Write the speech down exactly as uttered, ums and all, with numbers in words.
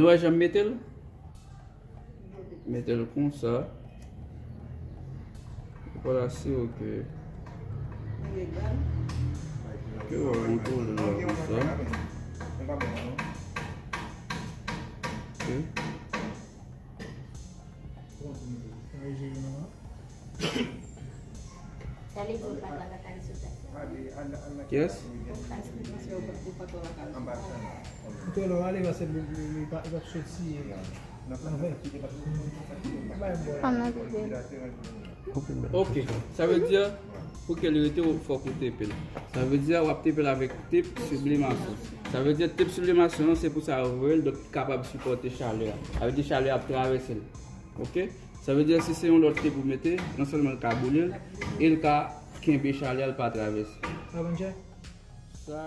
Nou wè jan m mete l? Mete l konsa. Epi la, si ok. Ok, w ap kole l la konsa. Ok. Sa vle di ou pa t la pa t ale sou tèt la. Kiyès? Ou pa eksplike sa. Ou pa t la pa t ale sou tèt la. Kote lò ale paske li, li, li pa, li pa soti anvè. Bay m bò la. Fanm nan te bèl. Ok, sa vle di, pou ke li rete, fòk ou tepe l. Sa vle di, w ap tepe l avèk tep sublimasyon. Sa vle di, tep sublimasyon an, se pou sa yo voye l, donk, kapab sipòte chalè a. Sa vle di, chalè a ap travèse l. Ok? Sa vle di, si se yon lòt tep ou mete, non sèlman l ka boule l, e l ka kenbe chalè a, l pa travèse. Sa konn chè? Sa,